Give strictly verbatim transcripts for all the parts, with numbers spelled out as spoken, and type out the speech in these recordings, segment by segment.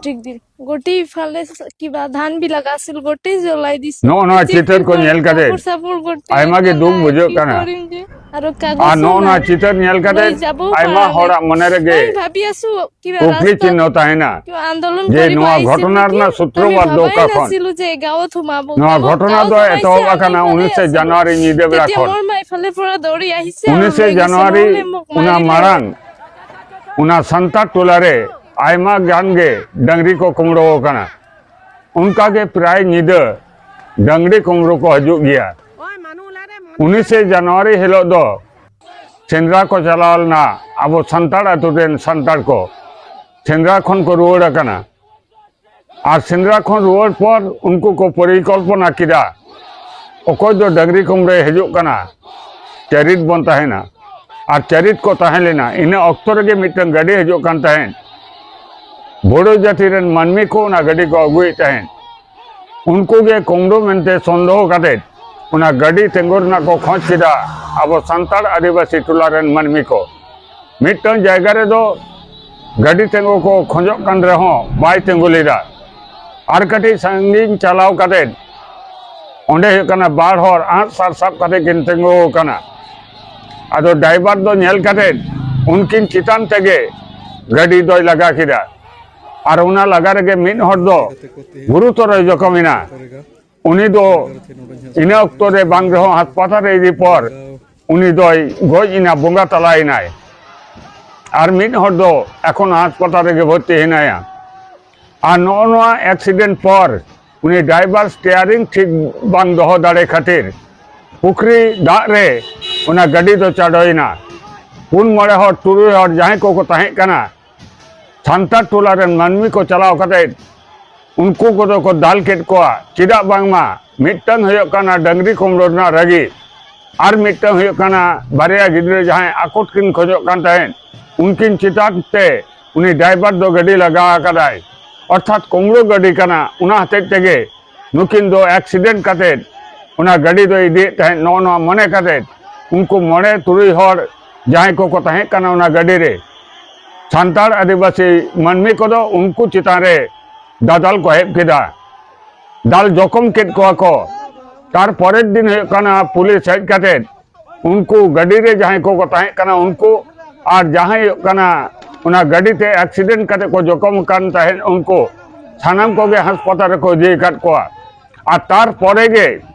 ᱴᱷᱤᱠ ᱫᱤᱱ ᱜᱚᱴᱮ ᱯᱷᱟᱞᱮ ᱠᱤᱵᱟ ᱫᱷᱟᱱ ᱵᱤ ᱞᱟᱜᱟ ᱥᱤᱞ ᱜᱚᱴᱮ ᱡᱚᱞᱟᱭ ᱫᱤᱥ᱾ ᱱᱚᱜᱼᱚ ᱱᱚᱣᱟ ᱪᱤᱛᱟᱹᱨ ᱠᱚ ᱧᱮᱞ ᱠᱟᱛᱮ ᱥᱟᱯᱩᱨ ᱥᱟᱯᱩᱨ ᱜᱚᱴᱮ ᱟᱭᱢᱟ ᱜᱮ ᱫᱩᱠ ᱵᱩᱡᱷᱟᱹᱜ ᱠᱟᱱᱟ᱾ ᱟᱨᱚ ᱠᱟᱜᱚᱡᱽ ᱟᱨ ᱱᱚᱜᱼᱚ ᱱᱚᱣᱟ ᱥᱟᱱᱟᱢ ᱪᱤᱛᱟᱹᱨ ᱧᱮᱞ ᱠᱟᱛᱮ ᱟᱭᱢᱟ ᱦᱚᱲᱟᱜ ᱢᱚᱱᱮ ᱨᱮᱜᱮ ᱠᱩᱠᱞᱤ ᱪᱤᱱᱦᱟᱹ ᱛᱟᱦᱮᱱᱟ ᱡᱮ ᱱᱚᱣᱟ ᱜᱷᱚᱴᱚᱱᱟ ᱨᱮᱱᱟᱜ ᱥᱩᱛᱨᱚᱯᱟᱛ ᱫᱚ ᱚᱠᱟ ᱠᱷᱚᱱ? ᱱᱚᱣᱟ ᱜᱷᱚᱴᱚᱱᱟ ᱫᱚ ᱮᱛᱚᱦᱚᱵ ᱟᱠᱟᱱᱟ ᱩᱱᱤᱥᱮ ᱡᱟᱱᱩᱣᱟᱨᱤ ᱧᱤᱫᱟᱹ ᱵᱮᱲᱟ ᱠᱷᱚᱱ᱾ ᱩᱱᱤᱥᱮ ᱡᱟᱱᱩᱣᱟᱨᱤ, ᱚᱱᱟ ᱢᱟᱲᱟᱝ ᱚᱱᱟ ᱥᱟᱱᱛᱟᱲ ᱴᱚᱞᱟ ᱨᱮ ᱟᱭᱢᱟ ᱜᱟᱱ ᱜᱮ ᱰᱟᱹᱝᱨᱤ ᱠᱚ ᱠᱩᱢᱵᱽᱲᱩ ᱟᱠᱟᱱᱟ᱾ ᱚᱱᱠᱟ ᱜᱮ ᱯᱨᱟᱭ ᱧᱤᱫᱟᱹ ᱰᱟᱹᱝᱨᱤ ᱠᱩᱢᱵᱽᱲᱩ ᱠᱚ ᱦᱤᱡᱩᱜ ᱜᱮᱭᱟ᱾ ᱩᱱᱤᱥᱮ ᱡᱟᱱᱩᱣᱟᱨᱤ ᱦᱤᱞᱳᱜ ᱫᱚ ᱥᱮᱸᱫᱽᱨᱟ ᱠᱚ ᱪᱟᱞᱟᱣ ᱞᱮᱱᱟ ᱟᱵᱚ ᱥᱟᱱᱛᱟᱲ ᱟᱛᱳ ᱨᱮᱱ ᱥᱟᱱᱛᱟᱲ ᱠᱚ᱾ ᱥᱮᱸᱫᱽᱨᱟ ᱠᱷᱚᱱ ᱠᱚ ᱨᱩᱣᱟᱹᱲ ᱟᱠᱟᱱᱟ᱾ ᱟᱨ ᱥᱮᱸᱫᱽᱨᱟ ᱠᱷᱚᱱ ᱨᱩᱣᱟᱹᱲ ᱯᱚᱨ ᱩᱱᱠᱩ ᱠᱚ ᱯᱚᱨᱤᱠᱚᱞᱯᱚᱱᱟ ᱠᱮᱫᱟ, ᱚᱠᱚᱭ ᱫᱚ ᱰᱟᱹᱝᱨᱤ ᱠᱩᱢᱵᱽᱲᱩᱭ ᱦᱤᱡᱩᱜ ᱠᱟᱱᱟ, ᱪᱟᱹᱨᱤᱴ ᱵᱚᱱ ᱛᱟᱦᱮᱱᱟ᱾ ᱟᱨ ᱪᱟᱹᱨᱤᱴ ᱠᱚ ᱛᱟᱦᱮᱸ ᱞᱮᱱᱟ᱾ ᱤᱱᱟᱹ ᱚᱠᱛᱚ ᱨᱮᱜᱮ ᱢᱤᱫᱴᱟᱝ ᱜᱟᱹᱰᱤ ᱦᱤᱡᱩᱜ ᱠᱟᱱ ᱛᱟᱦᱮᱸᱫ᱾ ᱵᱳᱰᱳ ᱡᱟᱹᱛᱤ ᱨᱮᱱ ᱢᱟᱹᱱᱢᱤ ᱠᱚ ᱚᱱᱟ ᱜᱟᱹᱰᱤ ᱠᱚ ᱟᱹᱜᱩᱭᱮᱫ ᱛᱟᱦᱮᱸᱫ᱾ ᱩᱱᱠᱩ ᱜᱮ ᱠᱩᱢᱵᱽᱲᱩ ᱢᱮᱱᱛᱮ ᱥᱚᱱᱫᱮᱦᱚ ᱠᱟᱛᱮ ᱚᱱᱟ ᱜᱟᱹᱰᱤ ᱛᱤᱸᱜᱩ ᱨᱮᱱᱟᱜ ᱠᱚ ᱠᱷᱚᱡᱽ ᱠᱮᱫᱟ ᱟᱵᱚ ᱥᱟᱱᱛᱟᱲ ᱟᱹᱫᱤᱵᱟᱹᱥᱤ ᱴᱚᱞᱟ ᱨᱮᱱ ᱢᱟᱹᱱᱢᱤ ᱠᱚ᱾ ᱢᱤᱫᱴᱟᱝ ᱡᱟᱭᱜᱟ ᱨᱮᱫᱚ ᱜᱟᱹᱰᱤ ᱛᱤᱸᱜᱩ ᱠᱚ ᱠᱷᱚᱡᱚᱜ ᱠᱟᱱ ᱨᱮᱦᱚᱸ ᱵᱟᱭ ᱛᱤᱸᱜᱩ ᱞᱮᱫᱟ᱾ ᱟᱨ ᱠᱟᱹᱴᱤᱡ ᱥᱟᱺᱜᱤᱧ ᱪᱟᱞᱟᱣ ᱠᱟᱛᱮ ᱚᱸᱰᱮ ᱦᱩᱭᱩᱜ ᱠᱟᱱᱟ ᱵᱟᱨ ᱦᱚᱲ ᱟᱸᱜ ᱥᱟᱨ ᱥᱟᱵ ᱠᱟᱛᱮ ᱠᱤᱱ ᱛᱤᱸᱜᱩ ᱟᱠᱟᱱᱟ᱾ ᱟᱫᱚ ᱰᱨᱟᱭᱵᱷᱟᱨ ᱫᱚ ᱧᱮᱞ ᱠᱟᱛᱮ ᱩᱱᱠᱤᱱ ᱪᱮᱛᱟᱱ ᱛᱮᱜᱮ ᱜᱟᱹᱰᱤ ᱫᱚᱭ ᱞᱟᱜᱟ ᱠᱮᱫᱟ᱾ ᱟᱨ ᱚᱱᱟ ᱞᱟᱜᱟ ᱨᱮᱜᱮ ᱢᱤᱫ ᱦᱚᱲ ᱫᱚ ᱜᱩᱨᱩᱛᱚᱨᱚᱭ ᱡᱚᱠᱷᱚᱢ ᱮᱱᱟ᱾ ᱩᱱᱤ ᱫᱚ ᱤᱱᱟᱹ ᱚᱠᱛᱚ ᱨᱮ ᱵᱟᱝ ᱨᱮᱦᱚᱸ ᱦᱟᱥᱯᱟᱛᱟᱞ ᱨᱮ ᱤᱫᱤ ᱯᱚᱨ ᱩᱱᱤ ᱫᱚᱭ ᱜᱚᱡ ᱮᱱᱟ, ᱵᱚᱸᱜᱟ ᱛᱟᱞᱟᱭᱮᱱᱟᱭ᱾ ᱟᱨ ᱢᱤᱫ ᱦᱚᱲ ᱫᱚ ᱮᱠᱷᱚᱱ ᱦᱟᱥᱯᱟᱛᱟᱞ ᱨᱮᱜᱮ ᱵᱷᱚᱨᱛᱤ ᱦᱮᱱᱟᱭᱟ᱾ ᱟᱨ ᱱᱚᱜᱼᱚ ᱱᱚᱣᱟ ᱮᱠᱥᱤᱰᱮᱱᱴ ᱯᱚᱨ ᱩᱱᱤ ᱰᱨᱟᱭᱵᱷᱟᱨ ᱥᱴᱤᱭᱟᱨᱤᱝ ᱴᱷᱤᱠ ᱵᱟᱝ ᱫᱚᱦᱚ ᱫᱟᱲᱮ ᱠᱷᱟᱹᱛᱤᱨ ᱯᱩᱠᱷᱨᱤ ᱫᱟᱜ ᱨᱮ ᱚᱱᱟ ᱜᱟᱹᱰᱤ ᱫᱚ ᱪᱟᱰᱚᱭᱮᱱᱟ᱾ ᱯᱩᱱ ᱢᱚᱬᱮ ᱦᱚᱲ, ᱛᱩᱨᱩᱭ ᱦᱚᱲ ᱡᱟᱦᱟᱸᱭ ᱠᱚᱠᱚ ᱛᱟᱦᱮᱸ ᱠᱟᱱᱟ, ᱥᱟᱱᱛᱟᱲ ᱴᱚᱞᱟ ᱨᱮᱱ ᱢᱟᱹᱱᱢᱤ ᱠᱚ ᱪᱟᱞᱟᱣ ᱠᱟᱛᱮ ᱩᱱᱠᱩ ᱠᱚᱫᱚ ᱠᱚ ᱫᱟᱞ ᱠᱮᱫ ᱠᱚᱣᱟ᱾ ᱪᱮᱫᱟᱜ ᱵᱟᱝᱢᱟ ᱢᱤᱫᱴᱟᱝ ᱦᱩᱭᱩᱜ ᱠᱟᱱᱟ ᱰᱟᱹᱝᱨᱤ ᱠᱩᱢᱵᱽᱲᱩ ᱨᱮᱱᱟᱜ ᱨᱟᱹᱜᱤ, ᱟᱨ ᱢᱤᱫᱴᱟᱝ ᱦᱩᱭᱩᱜ ᱠᱟᱱᱟ ᱵᱟᱨᱭᱟ ᱜᱤᱫᱽᱨᱟᱹ ᱡᱟᱦᱟᱸᱭ ᱟᱠᱚᱴ ᱠᱤᱱ ᱠᱷᱚᱡᱚᱜ ᱠᱟᱱ ᱛᱟᱦᱮᱸᱫ, ᱩᱱᱠᱤᱱ ᱪᱮᱛᱟᱱ ᱛᱮ ᱩᱱᱤ ᱰᱨᱟᱭᱵᱷᱟᱨ ᱫᱚ ᱜᱟᱹᱰᱤ ᱞᱟᱜᱟ ᱟᱠᱟᱫᱟᱭ᱾ ᱚᱨᱛᱷᱟᱛ ᱠᱩᱢᱵᱽᱲᱩ ᱜᱟᱹᱰᱤ ᱠᱟᱱᱟ, ᱚᱱᱟ ᱦᱚᱛᱮᱡ ᱛᱮᱜᱮ ᱱᱩᱠᱤᱱ ᱫᱚ ᱮᱠᱥᱤᱰᱮᱱᱴ ᱠᱟᱛᱮ ᱚᱱᱟ ᱜᱟᱹᱰᱤ ᱫᱚᱭ ᱤᱫᱤᱭᱮᱫ ᱛᱟᱦᱮᱸᱫ᱾ ᱱᱚᱜᱼᱚ ᱱᱚᱣᱟ ᱢᱚᱱᱮ ᱠᱟᱛᱮ ᱩᱱᱠᱩ ᱢᱚᱬᱮ ᱛᱩᱨᱩᱭ ᱦᱚᱲ ᱡᱟᱦᱟᱸᱭ ᱠᱚᱠᱚ ᱛᱟᱦᱮᱸ ᱠᱟᱱᱟ ᱚᱱᱟ ᱜᱟᱹᱰᱤ ᱨᱮ, ᱥᱟᱱᱛᱟᱲ ᱟᱹᱫᱤᱵᱟᱹᱥᱤ ᱢᱟᱹᱱᱢᱤ ᱠᱚᱫᱚ ᱩᱱᱠᱩ ᱪᱮᱛᱟᱱ ᱨᱮ ᱫᱟᱫᱟᱞ ᱠᱚ ᱮᱦᱚᱵ ᱠᱮᱫᱟ᱾ ᱫᱟᱞ ᱡᱚᱠᱷᱚᱢ ᱠᱮᱫ ᱠᱚᱣᱟ ᱠᱚ᱾ ᱛᱟᱨ ᱯᱚᱨᱮᱨ ᱫᱤᱱ ᱦᱩᱭᱩᱜ ᱠᱟᱱᱟ, ᱯᱩᱞᱤᱥ ᱦᱮᱡ ᱠᱟᱛᱮ ᱩᱱᱠᱩ ᱜᱟᱹᱰᱤ ᱨᱮ ᱡᱟᱦᱟᱸᱭ ᱠᱚᱠᱚ ᱛᱟᱦᱮᱸ ᱠᱟᱱᱟ ᱩᱱᱠᱩ, ᱟᱨ ᱡᱟᱦᱟᱸᱭ ᱦᱩᱭᱩᱜ ᱠᱟᱱᱟ ᱚᱱᱟ ᱜᱟᱹᱰᱤ ᱛᱮ ᱮᱠᱥᱤᱰᱮᱱᱴ ᱠᱟᱛᱮ ᱠᱚ ᱡᱚᱠᱷᱚᱢ ᱟᱠᱟᱱ ᱛᱟᱦᱮᱸᱫ ᱩᱱᱠᱩ, ᱥᱟᱱᱟᱢ ᱠᱚᱜᱮ ᱦᱟᱥᱯᱟᱛᱟᱞ ᱨᱮᱠᱚ ᱤᱫᱤ ᱟᱠᱟᱫ ᱠᱚᱣᱟ᱾ ᱟᱨ ᱛᱟᱨ ᱯᱚᱨᱮ ᱜᱮ,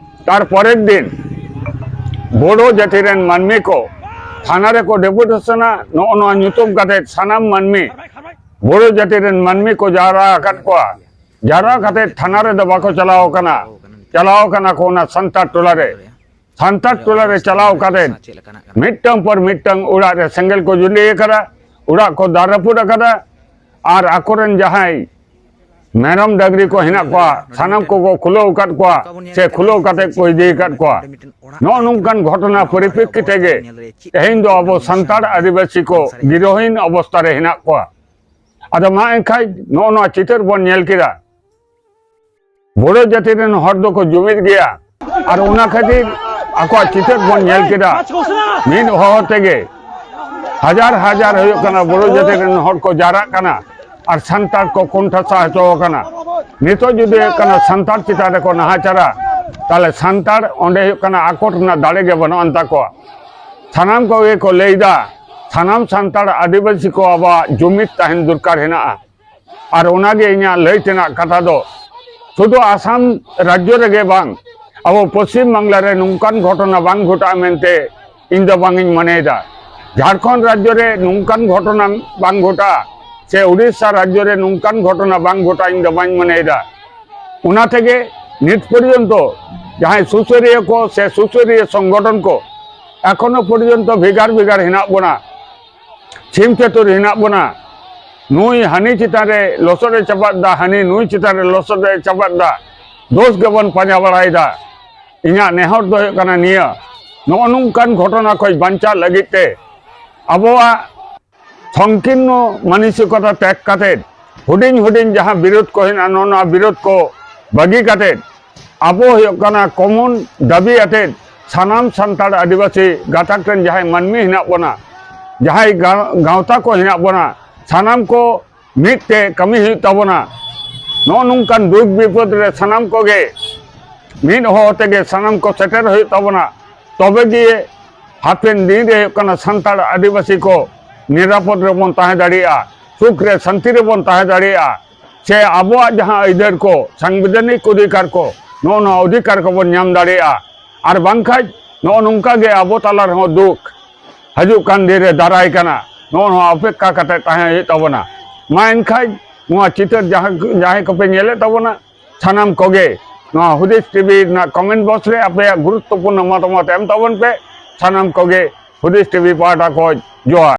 ᱛᱟᱨ ᱯᱚᱨᱮᱨ ᱫᱤᱱ ᱵᱳᱰᱳ ᱡᱟᱹᱛᱤ ᱨᱮᱱ ᱢᱟᱹᱱᱢᱤ ᱠᱚ ᱛᱷᱟᱱᱟ ᱨᱮᱠᱚ ᱰᱮᱯᱩᱴᱮᱥᱚᱱᱟ, ᱱᱚᱜᱼᱚ ᱱᱚᱣᱟ ᱧᱩᱛᱩᱢ ᱠᱟᱛᱮ ᱥᱟᱱᱟᱢ ᱢᱟᱹᱱᱢᱤ, ᱵᱳᱰᱳ ᱡᱟᱹᱛᱤ ᱨᱮᱱ ᱢᱟᱹᱱᱢᱤ ᱠᱚ ᱡᱟᱣᱨᱟ ᱟᱠᱟᱫ ᱠᱚᱣᱟ᱾ ᱡᱟᱣᱨᱟ ᱠᱟᱛᱮ ᱛᱷᱟᱱᱟ ᱨᱮᱫᱚ ᱵᱟᱠᱚ ᱪᱟᱞᱟᱣ ᱟᱠᱟᱱᱟ, ᱪᱟᱞᱟᱣ ᱟᱠᱟᱱᱟ ᱠᱚ ᱚᱱᱟ ᱥᱟᱱᱛᱟᱲ ᱴᱚᱞᱟ ᱨᱮ᱾ ᱥᱟᱱᱛᱟᱲ ᱴᱚᱞᱟ ᱨᱮ ᱪᱟᱞᱟᱣ ᱠᱟᱛᱮ ᱢᱤᱫᱴᱟᱝ ᱯᱚᱨ ᱢᱤᱫᱴᱟᱝ ᱚᱲᱟᱜ ᱨᱮ ᱥᱮᱸᱜᱮᱞ ᱠᱚ ᱡᱩᱸᱰᱤ ᱟᱠᱟᱫᱟ, ᱚᱲᱟᱜ ᱠᱚ ᱫᱟᱞ ᱨᱟᱹᱯᱩᱫ ᱟᱠᱟᱫᱟ, ᱟᱨ ᱟᱠᱚᱨᱮᱱ ᱡᱟᱦᱟᱸᱭ ᱢᱮᱨᱚᱢ ᱰᱟᱝᱨᱤ ᱠᱚ ᱦᱮᱱᱟᱜ ᱠᱚᱣᱟ, ᱥᱟᱱᱟᱢ ᱠᱚᱠᱚ ᱠᱷᱩᱞᱟᱹᱣ ᱟᱠᱟᱫ ᱠᱚᱣᱟ, ᱥᱮ ᱠᱷᱩᱞᱟᱹᱣ ᱠᱟᱛᱮ ᱠᱚ ᱤᱫᱤ ᱟᱠᱟᱫ ᱠᱚᱣᱟ᱾ ᱱᱚᱜᱼᱚ ᱱᱚᱝᱠᱟᱱ ᱜᱷᱚᱴᱚᱱᱟ ᱯᱚᱨᱤᱯᱨᱮᱠᱠᱷᱤᱛ ᱛᱮᱜᱮ ᱛᱮᱦᱮᱧ ᱫᱚ ᱟᱵᱚ ᱥᱟᱱᱛᱟᱲ ᱟᱹᱫᱤᱵᱟᱹᱥᱤ ᱠᱚ ᱜᱤᱨᱚᱦᱤᱱ ᱚᱵᱚᱥᱛᱟ ᱨᱮ ᱦᱮᱱᱟᱜ ᱠᱚᱣᱟ᱾ ᱟᱫᱚ ᱢᱟ ᱮᱱᱠᱷᱟᱡ ᱱᱚᱜᱼᱚ ᱱᱚᱣᱟ ᱪᱤᱛᱟᱹᱨ ᱵᱚᱱ ᱧᱮᱞ ᱠᱮᱫᱟ᱾ ᱵᱳᱰᱳ ᱡᱟᱹᱛᱤ ᱨᱮᱱ ᱦᱚᱲ ᱫᱚᱠᱚ ᱡᱩᱢᱤᱫ ᱜᱮᱭᱟ, ᱟᱨ ᱚᱱᱟ ᱠᱷᱟᱹᱛᱤᱨ ᱟᱠᱚᱣᱟᱜ ᱪᱤᱛᱟᱹᱨ ᱵᱚᱱ ᱧᱮᱞ ᱠᱮᱫᱟ᱾ ᱢᱤᱫ ᱦᱚᱦᱚ ᱛᱮᱜᱮ ᱦᱟᱡᱟᱨ ᱦᱟᱡᱟᱨ ᱦᱩᱭᱩᱜ ᱠᱟᱱᱟ ᱵᱳᱰᱳ ᱡᱟᱹᱛᱤ ᱨᱮᱱ ᱦᱚᱲ ᱠᱚ ᱡᱟᱣᱨᱟᱜ ᱠᱟᱱᱟ, ᱟᱨ ᱥᱟᱱᱛᱟᱲ ᱠᱚ ᱠᱚᱱᱴᱷᱟᱥᱟ ᱦᱚᱪᱚ ᱟᱠᱟᱱᱟ᱾ ᱱᱤᱛᱚᱜ ᱡᱩᱫᱤ ᱦᱩᱭᱩᱜ ᱠᱟᱱᱟ ᱥᱟᱱᱛᱟᱲ ᱪᱮᱛᱟᱱ ᱨᱮᱠᱚ ᱱᱟᱦᱟᱪᱟᱨᱟ, ᱛᱟᱦᱚᱞᱮ ᱥᱟᱱᱛᱟᱲ ᱚᱸᱰᱮ ᱦᱩᱭᱩᱜ ᱠᱟᱱᱟ ᱟᱠᱚᱴ ᱨᱮᱱᱟᱜ ᱫᱟᱲᱮ ᱜᱮ ᱵᱟᱹᱱᱩᱜ ᱟᱱ ᱛᱟᱠᱚᱣᱟ᱾ ᱥᱟᱱᱟᱢ ᱠᱚᱜᱮ ᱠᱚ ᱞᱟᱹᱭᱫᱟ, ᱥᱟᱱᱟᱢ ᱥᱟᱱᱛᱟᱲ ᱟᱹᱫᱤᱵᱟᱹᱥᱤ ᱠᱚ ᱟᱵᱚᱣᱟᱜ ᱡᱩᱢᱤᱫ ᱛᱟᱦᱮᱱ ᱫᱚᱨᱠᱟᱨ ᱦᱮᱱᱟᱜᱼᱟ᱾ ᱟᱨ ᱚᱱᱟᱜᱮ ᱤᱧᱟᱹᱜ ᱞᱟᱹᱭ ᱛᱮᱱᱟᱜ ᱠᱟᱛᱷᱟ ᱫᱚ᱾ ᱥᱩᱫᱷᱩ ᱟᱥᱟᱢ ᱨᱟᱡᱽᱡᱚ ᱨᱮᱜᱮ ᱵᱟᱝ, ᱟᱵᱚ ᱯᱚᱥᱪᱤᱢ ᱵᱟᱝᱞᱟ ᱨᱮ ᱱᱚᱝᱠᱟᱱ ᱜᱷᱚᱴᱚᱱᱟ ᱵᱟᱝ ᱜᱷᱚᱴᱟᱜᱼᱟ ᱢᱮᱱᱛᱮ ᱤᱧ ᱫᱚ ᱵᱟᱝ ᱤᱧ ᱢᱚᱱᱮᱭᱮᱫᱟ᱾ ᱡᱷᱟᱲᱠᱷᱚᱸᱰ ᱨᱟᱡᱽᱡᱚ ᱨᱮ ᱱᱚᱝᱠᱟᱱ ᱜᱷᱚᱴᱚᱱᱟ ᱵᱟᱝ ᱜᱷᱚᱴᱟᱜᱼᱟ, ᱥᱮ ᱩᱲᱤᱥᱥᱟ ᱨᱟᱡᱽᱡᱚ ᱨᱮ ᱱᱚᱝᱠᱟᱱ ᱜᱷᱚᱴᱚᱱᱟ ᱵᱟᱝ ᱜᱷᱚᱴᱟᱜᱼᱟ ᱤᱧ ᱫᱚ ᱵᱟᱹᱧ ᱢᱚᱱᱮᱭᱮᱫᱟ᱾ ᱚᱱᱟ ᱛᱮᱜᱮ ᱱᱤᱛ ᱯᱚᱨᱡᱚᱱᱛᱚ ᱡᱟᱦᱟᱸᱭ ᱥᱩᱥᱟᱹᱨᱤᱭᱟᱹ ᱠᱚ ᱥᱮ ᱥᱩᱥᱟᱹᱨᱤᱭᱟᱹ ᱥᱚᱝᱜᱚᱴᱷᱚᱱ ᱠᱚ ᱮᱠᱷᱚᱱᱚ ᱯᱚᱨᱡᱚᱱᱛᱚ ᱵᱷᱮᱜᱟᱨ ᱵᱷᱮᱜᱟᱨ ᱦᱮᱱᱟᱜ ᱵᱚᱱᱟ, ᱪᱷᱤᱢ ᱪᱟᱹᱛᱩᱨ ᱦᱮᱱᱟᱜ ᱵᱚᱱᱟ᱾ ᱱᱩᱭ ᱦᱟᱹᱱᱤ ᱪᱮᱛᱟᱱ ᱨᱮ ᱞᱚᱥᱚᱫ ᱮ ᱪᱟᱯᱟᱫ ᱫᱟ, ᱦᱟᱹᱱᱤ ᱱᱩᱭ ᱪᱮᱛᱟᱱ ᱨᱮ ᱞᱚᱥᱚᱫ ᱮ ᱪᱟᱯᱟᱫ ᱫᱟ, ᱫᱳᱥ ᱜᱮᱵᱚᱱ ᱯᱟᱸᱡᱟ ᱵᱟᱲᱟᱭᱮᱫᱟ᱾ ᱤᱧᱟᱹᱜ ᱱᱮᱦᱚᱨ ᱫᱚ ᱦᱩᱭᱩᱜ ᱠᱟᱱᱟ ᱱᱤᱭᱟᱹ, ᱱᱚᱜᱼᱚ ᱱᱚᱝᱠᱟᱱ ᱜᱷᱚᱴᱚᱱᱟ ᱠᱷᱚᱱ ᱵᱟᱧᱪᱟᱜ ᱞᱟᱹᱜᱤᱫ ᱛᱮ ᱟᱵᱚᱣᱟᱜ ᱥᱚᱝᱠᱤᱨᱱᱚ ᱢᱟᱱᱚᱥᱤᱠᱚᱛᱟ ᱛᱮᱜ ᱠᱟᱛᱮ ᱦᱩᱰᱤᱧ ᱦᱩᱰᱤᱧ ᱡᱟᱦᱟᱸ ᱵᱤᱨᱳᱫ ᱠᱚ ᱦᱮᱱᱟᱜᱼᱟ, ᱱᱚᱜᱼᱚ ᱱᱚᱣᱟ ᱵᱤᱨᱳᱫ ᱠᱚ ᱵᱟᱹᱜᱤ ᱠᱟᱛᱮ ᱟᱵᱚ ᱦᱩᱭᱩᱜ ᱠᱟᱱᱟ ᱠᱚᱢᱚᱱ ᱫᱟᱹᱵᱤ ᱟᱛᱮ ᱥᱟᱱᱟᱢ ᱥᱟᱱᱛᱟᱲ ᱟᱹᱫᱤᱵᱟᱹᱥᱤ ᱜᱟᱛᱟᱠ ᱨᱮᱱ ᱡᱟᱦᱟᱸᱭ ᱢᱟᱹᱱᱢᱤ ᱦᱮᱱᱟᱜ ᱵᱚᱱᱟ, ᱡᱟᱦᱟᱸᱭ ᱜᱟ-, ᱜᱟᱶᱛᱟ ᱠᱚ ᱦᱮᱱᱟᱜ ᱵᱚᱱᱟ, ᱥᱟᱱᱟᱢ ᱠᱚ ᱢᱤᱫ ᱛᱮ ᱠᱟᱹᱢᱤ ᱦᱩᱭᱩᱜ ᱛᱟᱵᱚᱱᱟ᱾ ᱱᱚᱜᱼᱚ ᱱᱚᱝᱠᱟᱱ ᱫᱩᱠ ᱵᱤᱯᱚᱫ ᱨᱮ ᱥᱟᱱᱟᱢ ᱠᱚᱜᱮ ᱢᱤᱫ ᱦᱚᱦᱚ ᱛᱮᱜᱮ ᱥᱟᱱᱟᱢ ᱠᱚ ᱥᱮᱴᱮᱨ ᱦᱩᱭᱩᱜ ᱛᱟᱵᱚᱱᱟ᱾ ᱛᱚᱵᱮ ᱜᱮ ᱦᱟᱯᱮᱱ ᱫᱤᱱ ᱨᱮ ᱦᱩᱭᱩᱜ ᱠᱟᱱᱟ ᱥᱟᱱᱛᱟᱲ ᱟᱹᱫᱤᱵᱟᱹᱥᱤ ᱠᱚ ᱱᱤᱨᱟᱯᱚᱫ ᱨᱮᱵᱚᱱ ᱛᱟᱦᱮᱸ ᱫᱟᱲᱮᱭᱟᱜᱼᱟ, ᱥᱩᱠ ᱨᱮ ᱥᱟᱱᱛᱤ ᱨᱮᱵᱚᱱ ᱛᱟᱦᱮᱸ ᱫᱟᱲᱮᱭᱟᱜᱼᱟ, ᱥᱮ ᱟᱵᱚᱣᱟᱜ ᱡᱟᱦᱟᱸ ᱟᱹᱭᱫᱟᱹᱨ ᱠᱚ, ᱥᱟᱝᱵᱤᱫᱷᱟᱱᱤᱠ ᱚᱫᱷᱤᱠᱟᱨ ᱠᱚ, ᱱᱚᱜᱼᱚ ᱱᱚᱣᱟ ᱚᱫᱷᱤᱠᱟᱨ ᱠᱚᱵᱚᱱ ᱧᱟᱢ ᱫᱟᱲᱮᱭᱟᱜᱼᱟ᱾ ᱟᱨ ᱵᱟᱝᱠᱷᱟᱱ ᱱᱚᱜᱼᱚ ᱱᱚᱝᱠᱟ ᱜᱮ ᱟᱵᱚ ᱛᱟᱞᱟ ᱨᱮᱦᱚᱸ ᱫᱩᱠ ᱦᱤᱡᱩᱜ ᱠᱟᱱ ᱫᱤᱱ ᱨᱮ ᱫᱟᱨᱟᱭ ᱠᱟᱱᱟ, ᱱᱚᱜᱼᱚ ᱱᱚᱣᱟ ᱚᱯᱮᱠᱠᱷᱟ ᱠᱟᱛᱮ ᱛᱟᱦᱮᱸ ᱦᱩᱭᱩᱜ ᱛᱟᱵᱚᱱᱟ᱾ ᱢᱟ ᱮᱱᱠᱷᱟᱱ ᱱᱚᱣᱟ ᱪᱤᱛᱟᱹᱨ ᱡᱟᱦᱟᱸ, ᱡᱟᱦᱟᱸᱭ ᱠᱚᱯᱮ ᱧᱮᱞᱮᱫ ᱛᱟᱵᱚᱱᱟ, ᱥᱟᱱᱟᱢ ᱠᱚᱜᱮ ᱱᱚᱣᱟ ᱦᱩᱫᱤᱥ ᱴᱤᱵᱷᱤ ᱨᱮᱱᱟᱜ ᱠᱚᱢᱮᱱᱴ ᱵᱚᱠᱥ ᱨᱮ ᱟᱯᱮᱭᱟᱜ ᱜᱩᱨᱩᱛᱛᱚᱯᱩᱨᱱᱚ ᱢᱚᱛᱟᱢᱚᱛ ᱮᱢ ᱛᱟᱵᱚᱱ ᱯᱮ᱾ ᱥᱟᱱᱟᱢ ᱠᱚᱜᱮ ᱦᱩᱫᱤᱥ ᱴᱤᱵᱷᱤ ᱯᱟᱦᱴᱟ ᱠᱷᱚᱱ ᱡᱚᱦᱟᱨ᱾